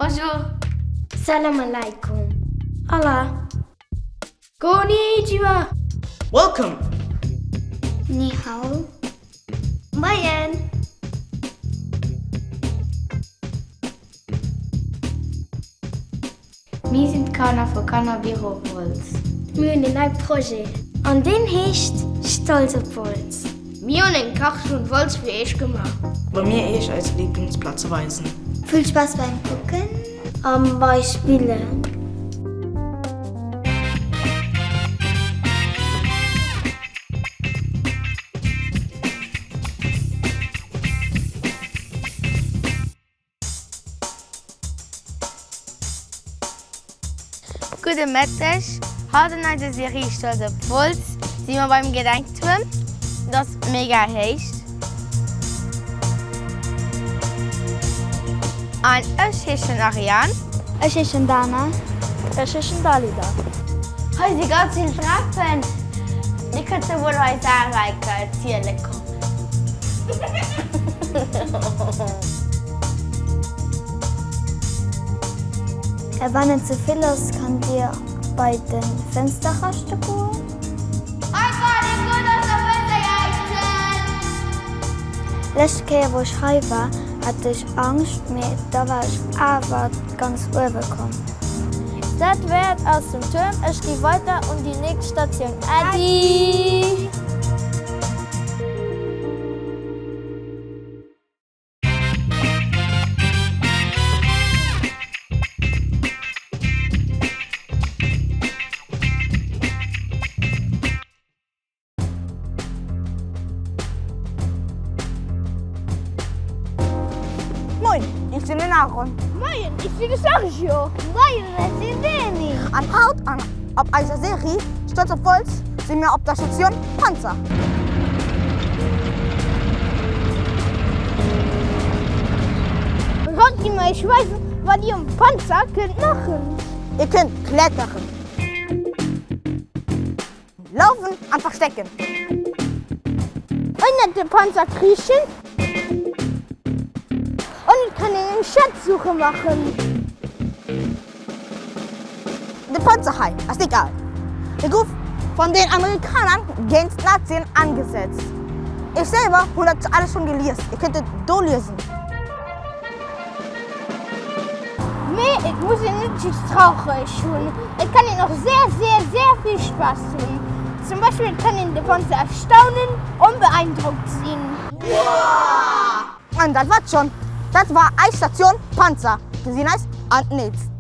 Bonjour. Salam Aleikum. Hola. Konnichiwa. Welcome. Ni hao. Moien. Mir sinn d'Kanner vu Kannerbüro Wolz. Mir hunn een nei Projet. An deen heescht Stolz op Wolz. Mir hunn eng Kart vun Wolz fir iech gemaach. Wou mir iech eis Liblingsplaze weisen. Vill Spaass beim Kucken. An bei Spillen. Gudde Mëtteg, haut an eiser Serie Stolz op Wolz si mer beim Gedenktuerm. Et ass mega héich. An ech heeschen Ariane. Ech heeschen Dana. Ech heeschen Dalida. Hei si ganz vill Trapen. Dir kënnt emol hei selwer eng Kéier ziele kommen. A wann et ze vill ass, kann dir bei de Fënster raschte goen. Lescht Kéier wou ech hei war, hat ech Angscht, mee da war ech awer ganz uewe komm. Dat war et aus dem Tuerm, ech gi weider un déi nächst Statioun. Äddi! Moin, ich sinn den Aaron. Moien, ich sinn de Sergio. Moien, ech sinn Deni. An haut an op eiser Serie Stolz op Wolz si mir op der Statioun Panzer. An haut gi mer iech weisen, wat dir um Panzer kënnt maachen. Dir kënnt kletteren, laufen an verstecken. Ënnert de Panzer kriechen an et kann een eng Schatzsuche maachen. De Panzer hei ass déck al. E gouf van den Amerikaner géint d'Nazien angesetzt. Ech selwer hunn dat alles schonn gelies, Dir kënnt et do liesen. Mee et muss een net just traureg hunn, et kann een och sehr, sehr, sehr vill Spaass hunn. Zum Beispill kann een de Panzer erstaunen an beeindrockt sinn. An dat war et schonn. Dat war eis Statioun Panzer. Gesinn eis an d'Nächst.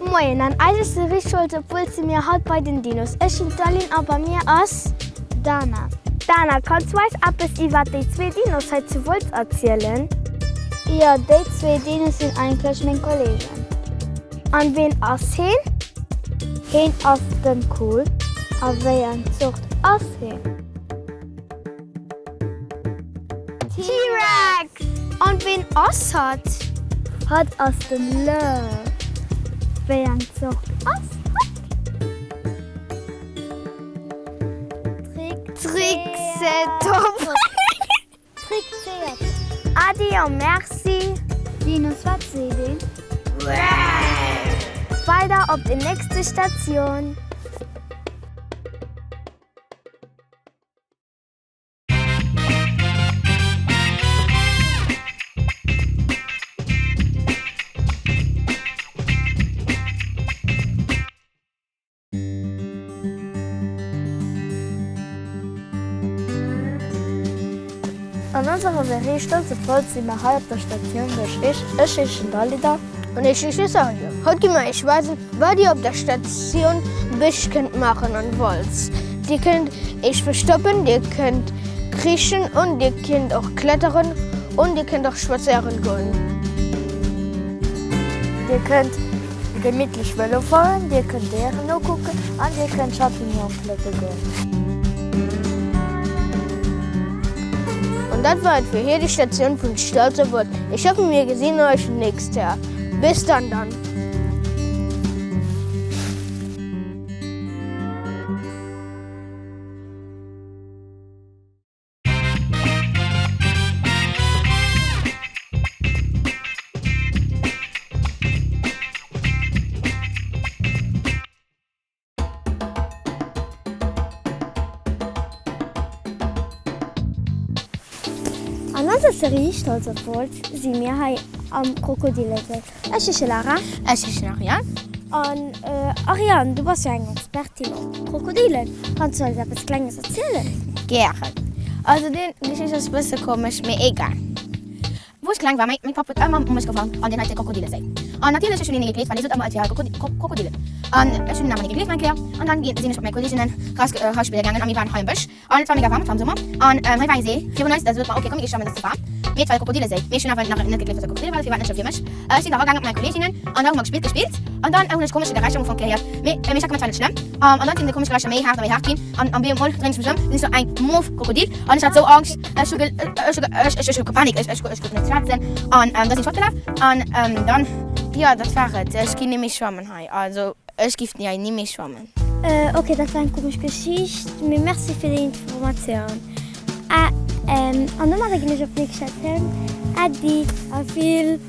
Moien, an eiser Serie Scholz op Wuel si mir haut bei den Dinos. Ech sinn d'Aline a bei mir ass. D'Dana. Dana, kanns du eis eppes iwwert déi zwee Dinos hei zu Wolz erzielen? Jo, déi zwee Dinos sinn eigentlech meng Kollegen. An ween ass heen? Heen ass den Cool. A wéi eng Zort ass heen? T-Rex! An ween ass hatt? Hatt ass den Lëw. Wéi eng Zort ass hatt? Triceratops. Adi a merci. Linus, wat seet een? Weider op déi nächste Statioun. An onserer Serie Stolz op Wolz si mer hei op der Statioun duerch Eech. Ech heeschen Dalida. An ech heesche Sergio. Haut gi mer iech weisen, wat dir op der Statioun Bësch kënnt maachen an Wolz. Dir kënnt iech verstoppen, dir kënnt krichen an dir kinnt och kletteren an dir kënnt och spadséieren goen. Dir kënnt gemittlech Vëlo fueren, dir kënnt Déieren nokucken an dir kënnt Champignonen plécke goen. An dat. Dat war et fir hir déi Statioun vun Stolz op Wolz. Ech hoffen mir gesinn eech nächst Joer. Bis dann dann. An eiser Serie Stolz op Wolz si mir hei am Krokodillesëll. Ech heesche Lara. Ech heeschen Ariane. An Ariane, du bass jo eng Expertin op Krokodilen. Kanns du eis eppes Klenges erzielen? Gären. Also déi Geschicht ass bësse komesch, mee egal. Wou ech kleng war, mäi Papp huet ëmmer u mech gewarnt an deen heite Krokodilleséi. An natierlech, ech hunn hinne gegleeft, well hie sot ëmmer, et wier Krokodillen. An ech hunn awer net gegleeft, eng Kéier. An dann sinn ech mat mäi Kolleeginnen raus spille gaangen a mir waren hei am Bësch. An et war mega waarm, et war am Summer. An hei war eng See virun eis, da sot mer, ok, komm mir gi schwammen, et ass ze waarm. Mee et war e Krokodilleséi. Mee ech hunn awer nach net gegleeft, dass et e Krokodille war, dofir war et net schlëmm fir mech. Ech sinn da ragaangen mat mäi Kolleeginnen an da hu mer gespillt, gespillt. An dann hunn ech komesche Geräischer am Ufank gehéiert. Mee ech hat gemengt, et war net schlëmm. An dann sinn déi komesch Geräischer méi haart a méi haart ginn. An am bemol dréin ech mech ëm, sinn ech sou eng mof Krokodil an ech hat sou Angscht, ech hu ech ech ech hu gepanik, ech ech konnt net schwätzen an da sinn ech fortgelaf an dann. Jo dat war et, ech ginn ni méi schwammen hei, also ech giff hei ni méi schwammen. Ok dat war eng komesch Geschicht, mee merci fir déi Informatioun. An domadder ginn ech op d'nächst Statioun. Äddi a vill.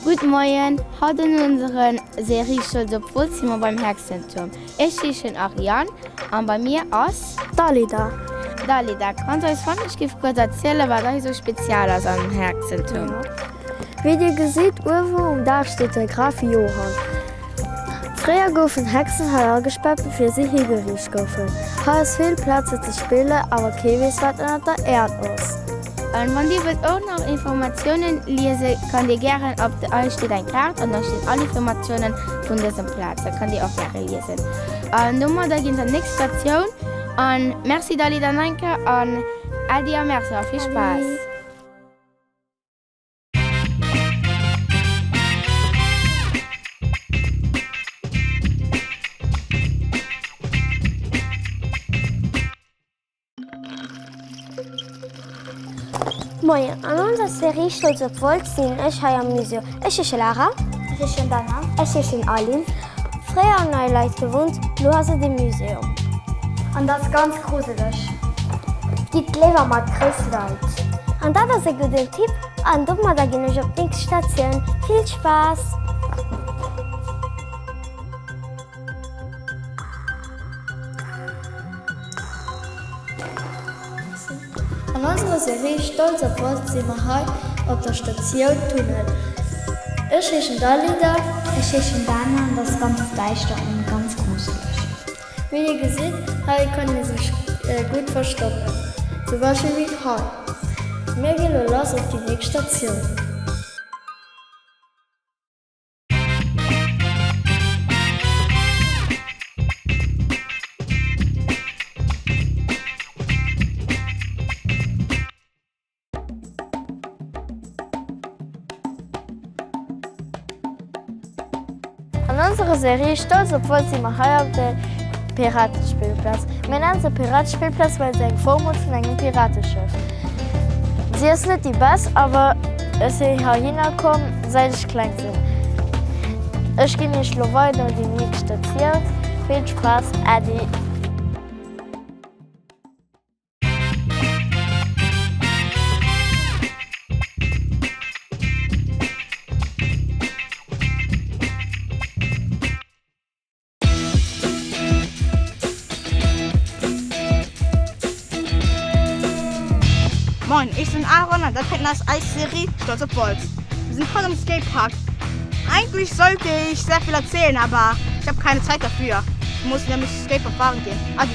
Gudd Moien, haut an unseren Serie Stolz op Wolz si mer beim Hexenturm. Ech heeschen Ariane an bei mir ass. D'Alida. D'Alida, kanns eis wannechgift kuerz erzielen wat hei sou spezial ass am Hexenturm? Wéi dir gesitt, uewen um Daach steet de Graf Johann. Fréier goufen Hexen hei agespaart bevir si higeriicht goufen. Hei ass vill Plaz fir ze spillen, awer kee weess wat ënnert der Äerd ass. An wann dir wëllt och nach Informatiounen liesen, kann dir gären op de hei steet eng Kaart an da stinn all Informatiounen vun dësem Plaz, da kann dir och gäre liesen. An domadder ginn se an d'nächst Statioun an merci Dalida Neinke an Äddi a Merci a vill Spaass. Moien, an onser Serie Stolz op Wolz sinn ech hei am Museu. Ech heesche Lara. Ech heeschen Dana. Ech heeschen Aline. Fréier hunn hei Leit gewunnt, lo ass et e Museum. An dat ass ganz gruseleg. Gitt léiwer mat grousse Leit. An dat ass e gudden Tipp. An domadder ginn ech op d'nächst Statioun. Vill Spaass! An onserer Serie Stolz op Wolz si mer hei op der Statioun Tunnel. Ech heeschen Dalida. Ech heeschen Dana an et ass ganz däischter an ganz gruseleg. Wéi dir gesitt, hei kann ee sech gutt verstoppen, zum Beispill wéi hei. Mir gi lo lass op déi nächst Statioun. An onserer Serie Stolz op Wolz si mer hei op der Piratespillplaz. Mir nennen se Piratespillplaz, well se eng Form huet vun engem Pirateschëff. Si ass net déi best, awer ech si heihinner komm, säit ech kleng sinn. Ech ginn iech lo weider un déi nächst Statioun. Vill Spaass, Äddi! Moin, ech sinn Aaron an dat heiten ass eis Serie Stolz op Wolz. Wir sind voll im Skatepark. Eigentlich sollte ich sehr viel erzählen, aber ich habe keine Zeit dafür. Ich muss nämlich Skateboard fahren gehen. Adi.